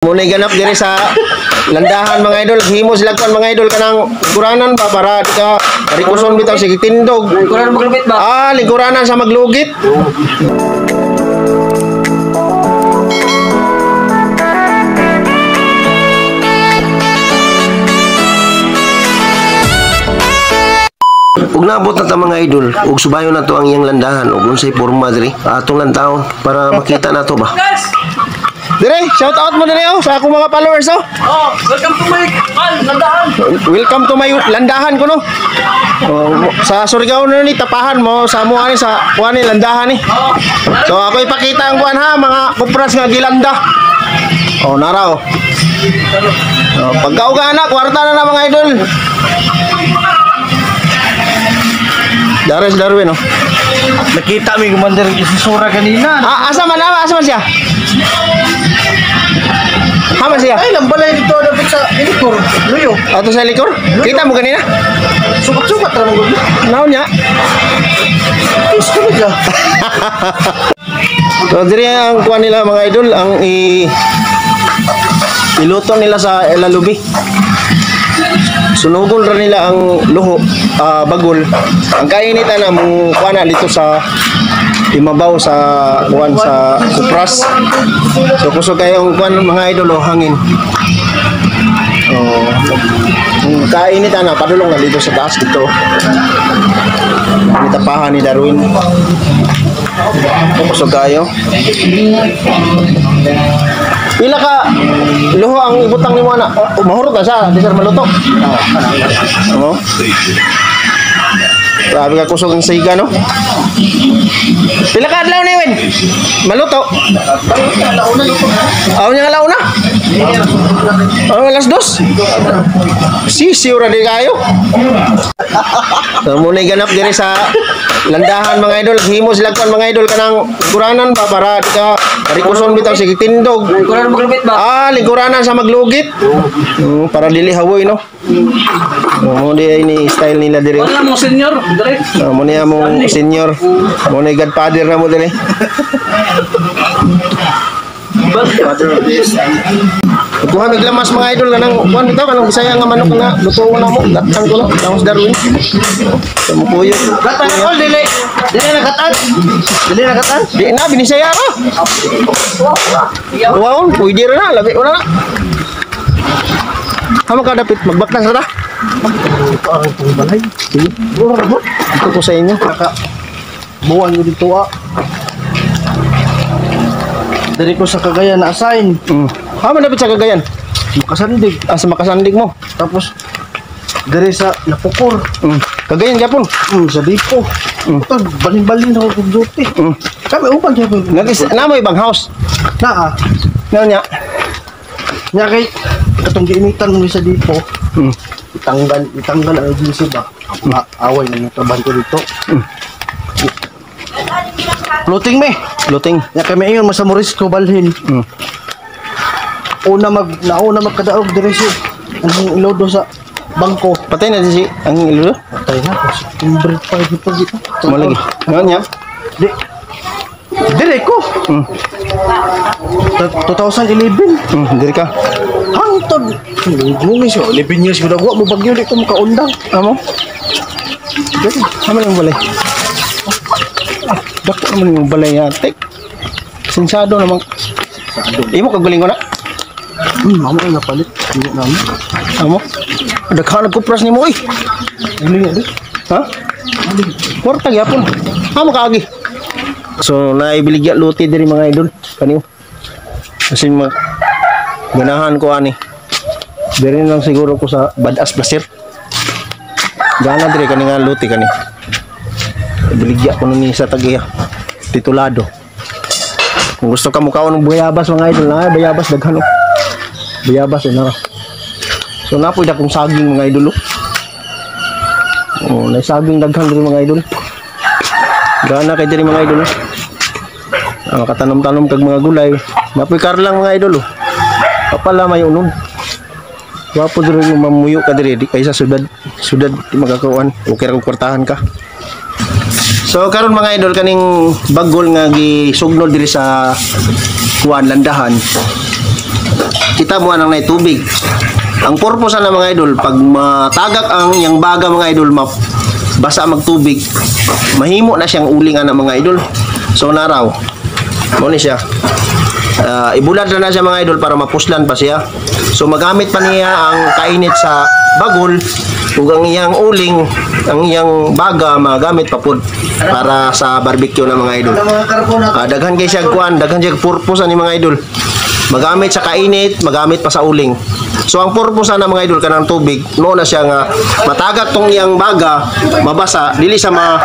Muna ganap diri sa landahan, mga idol. Himo sila kuan, mga idol, kanang lingkuranan ba para di ka marikuson bitaw, sige tindog. Lingkuranan maglugit ba? Ah, lingkuranan sa maglugit. Ug naabot na ta, mga idol, ug subayon na to ang iyang landahan ug unsay porma diri atong lantawon para makita nato ba. Guys! Dire, shout out mo dire oh, sa akong mga followers oh. Oh, welcome to my landahan. Welcome to my landahan ko no. Oh, sa Surigao na ni tapahan mo sa mo ani sa kuan ni landahan ni. Oh, So ako ipakita ang kuan ha, mga kupras nga gilanda. Oh, nara oh. Oh, pagkauga na, kwarta na na, mga idol. Dares Darwin oh. Nakita mi commander isusura kanina. Ah, asa man ah, asa man siya? Hama siya? Ay, lambalay dito dapat sa likor. Luyo. Ato sa likor? Kita mo kanina? Sukat-sukat ra man gud. Naon niya? Is ko siya. So diri ang kuan nila, mga idol, ang iluto nila sa elalubi. Sunugon ra nila ang luho, ah, bagol. Ang kainitan na mong kuan na dito sa imabaw sa kuan sa kupras. So kusog kayo ang kuan, mga idol, oh, hangin. Oh, ang kainitan na padulong na dito sa taas dito. Nitapahan ni Darwin. Kusog kayo. Pila ka luho ang ibutang nimo ana? Oh, mahurot na siya, di sir maluto. Oo. Grabe ka kusog ang siga no. Pila ka adlaw ni Win? Maluto. Aw niya nga launa. Oh, 2:00. Sisiw ra di kayo. So muna ganap diri sa landahan, mga idol. Himo sila kuan, mga idol, kanang lingkuranan ba para di ka marikuson bitaw, sige tindog. Lingkuranan maglugit ba? Ah, lingkuranan sa maglugit. Para dili hawoy no. Oh, mo di ay ni style nila diri. Wala mo senior, dire. Oh, mo niya mong senior. Mo ni godfather na mo diri. Kuha mig lamas, mga idol, kanang kuan bitaw, kanang Bisaya nga manok nga lutuon na mo. Gatang ko no, tapos Darwin. So mo. Gatan ko dili. Dili na gatan. Dili na gatan. Di na binisaya ra. Wow, pwede ra na, labi na. Hamo ka dapit magbaklas ra ta. Ang itong balay. Sige. Ito ko sa inyo. Naka buwan ko dito ah. Diri ko sa Cagayan na assign. Hamo dapit sa Cagayan. Makasandig. Ah, sa makasandig mo. Tapos diri sa Napukor. Cagayan gyapon. Sa Dipo. Ito, balin-balin ako kung duty. Kami upan siya. Nagis na mo ibang house. Naa. Naon niya? Nya kay katong giinitan mo sa Dipo. Itanggal, itanggal ang agency ba? Away na yung trabaho ko dito. Floating me. Luting. Nya kay maingon mo sa Morisco balhin. Una mag nauna magkadaog diri si ang ilodo sa bangko. Patay na si ang ilulo. Patay na September pa dito dito. Mo lagi. Naon niya? Di. Dire ko. 2011. Diri ka. Hangtod. Gumi siya. 11 years ko dagwa mo bagyo di ko makaundang. Amo? Diri, amo lang balay. Ah, dako naman yung balay ate. Sinsado naman. Imo kagaling ko na. Amo ang napalit. Hindi namin. Amo? Daghan nagkupras nimo oy. Uli nga di. Ha? Kwarta gyapon. Amo kaagi. So naibiligya luti diri, mga idol. Kaniyo. Kasi mga ganahan ko ani. Diri lang siguro ko sa Badass Placer. Gana diri kani nga luti kani. Biligya ko ni sa tagiya. Titulado. Kung gusto ka mukaon ng bayabas, mga idol, na bayabas daghan oh. Bayabas eh na. So napoy dakong saging, mga idol oh. Oh, na saging daghan diri, mga idol. Gana kay diri, mga idol. Oh. Ah, makatanom-tanom kag mga gulay. Napoy karlang, mga idol oh. Kapala may unon. Wapo diri mo mamuyo ka diri di kaysa syudad. Syudad di magakawan. Okay ra kung kwartahan ka. So karon, mga idol, kaning bagol nga gisugnol diri sa kuan landahan. Kita mo anang nay tubig. Ang purpose na, mga idol, pag matagak ang iyang baga, mga idol, basa magtubig, mahimo na siyang uling ana, mga idol. So naraw. Mo ni siya. Ibulad na na siya, mga idol, para mapuslan pa siya. So magamit pa niya ang kainit sa bagol ug ang iyang uling, ang iyang baga magamit pa pud para sa barbecue na, mga idol. Ang mga karpon na. Daghan kay siya kuan, daghan siya purpose ani, mga idol. Magamit sa kainit, magamit pa sa uling. So ang purpose ana, mga idol, kanang tubig, no na siya nga matagak tong iyang baga, mabasa, dili sa ma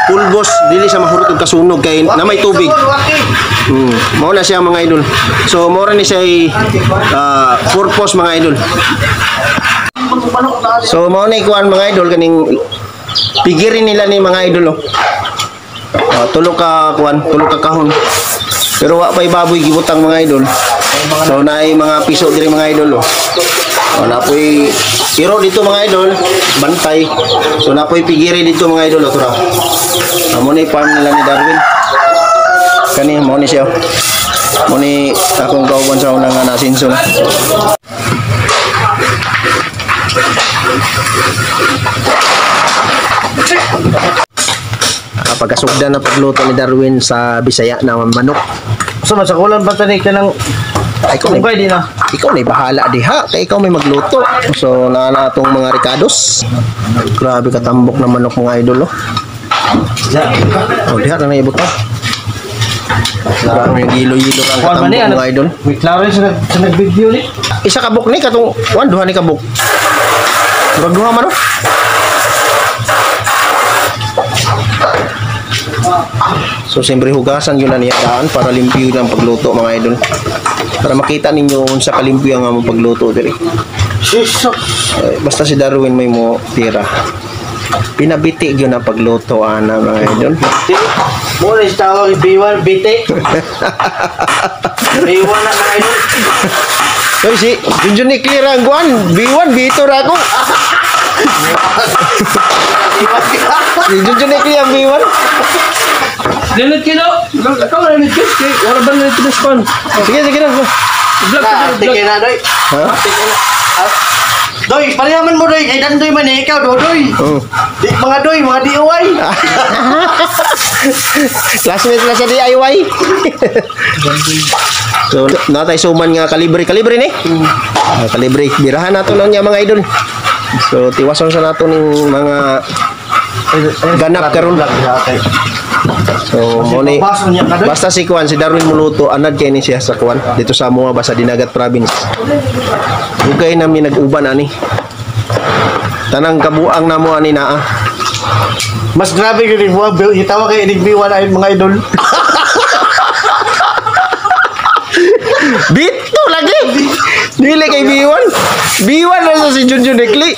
pulbos, dili sa mahurot og kasunog kay na may tubig. Mao na siya, mga idol. So mao ra ni siya purpose, mga idol. So mao na ikuan, mga idol, kaning pigirin nila ni, mga idol, oh. Tulo ka kuan, tulo ka kahon. Pero wa pa'y baboy gibutang, mga idol. So naay mga piso diri, mga idol, oh. Oh, napoy iro dito, mga idol, bantay. So napoy pigiri dito, mga idol, oh, tura. Amo ni farm nila ni Darwin. Kani mo ni siya. Mo ni akong kauban sa unang nga nasinso na. Pagkasugda na pagluto ni Darwin sa Bisaya na manok. So man sa kulang pa tani ka ng Ay, ikaw na, Kung di na. Ikaw na bahala diha kay ikaw may magluto. So naa na atong mga rekados. Grabe katambok na manok, mga idol, oh. Oh, diha na naibot pa. Grabe gilo-gilo ang Kuan man katambok ni, ano? mga idol. May klaro sa nag-video ni. Isa ka buk ni katong wan duha ni ka buk. Murag duha man, oh. So siyempre hugasan yun na niya daan para limpyo ang pagluto, mga idol. Para makita ninyo unsa kalimpyo ang among pagluto diri. Sus. Eh, basta si Darwin may mo tira. Pinabiti gyud ang pagluto ana, mga idol. Mo na siya tawag B1 BT. B1 na, mga idol. Oy, si Junjun ni clear ang guan. B1 B2 ra ako. Si Junjun ni clear ang B1. Limit kilo. Ikaw na limit kilo. Kay wala ba na ito span? Sige, sige na. Vlog Na, ka, arte vlog. kay na doy. Ha? Doy, parehaman mo doy. Kay dandoy man eh, ikaw doy. Oh. Di mga doy, mga DIY. Classmate na sa DIY. So, natay suman nga kalibre. Kalibre ni? Ah, kalibre. Birahan nato lang niya, mga idol. So, tiwason sa nato ning mga ganap karon. So, mo ni Baso niya ka doy. basta si Kwan, si Darwin muluto, anad kay ni siya sa Kwan dito sa Moa ba sa Dinagat Province. Dugay nami nag-uban ani. Tanang kabuang namo ani naa. Mas grabe yun yung mga hitawa kay inig B1 ay mga idol. Bito lagi. Dili kay B1. B1 na sa si Junjun Dekli.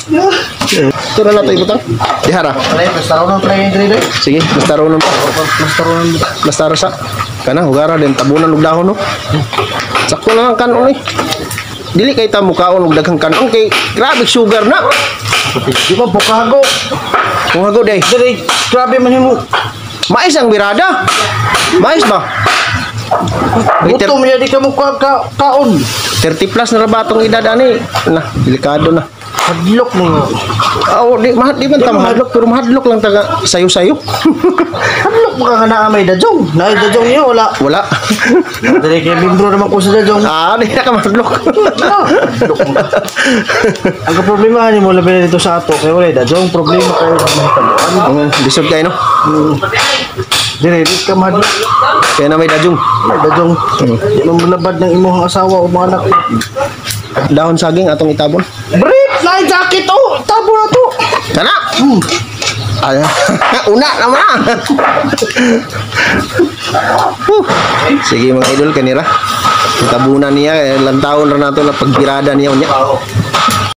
Ito na nato ibutang. Dihara. Pre, basta raw nang pre dre doy. Sige, basta raw nang Basta raw nang basta ra sa kana hugara din tabunan og dahon, no. Sakto na lang kanon eh. Dili kay ta mukaon og daghang kanon kay grabe sugar na. Di ba bukago? Kung hago day. Dre, grabe man himo. Mais ang birada. Mais ba? May Gutom niya di ka mo ka kaon. 30 plus na ra ba atong edad ani? Na, delikado na. Hadlok mo nga. Oh, di, di man ta mahadlok pero mahadlok lang taga sayo-sayo. Hadlok mo ka nga naa may dajong. Naay dajong niyo wala. Wala. Dre kay bimbro naman ko sa dajong. Ah, di na ka mahadlok. Hadlok mo. Ang problema ni mo labi na dito sa ato kay wala dajong problema kayo mahitabuan. Lisod kayo, no? Dire di ka mahadlok. Kaya na may dajong. May dajong. Di man mulabad ng imong asawa o mga anak. Dahon saging atong itabon. Brief, naay jacket oh. Tabo na to. Kana! Ay, una naman. Huh. Sige mga idol, kanira. Tabunan niya, eh, lantawon ra nato na pagbirada niya unya.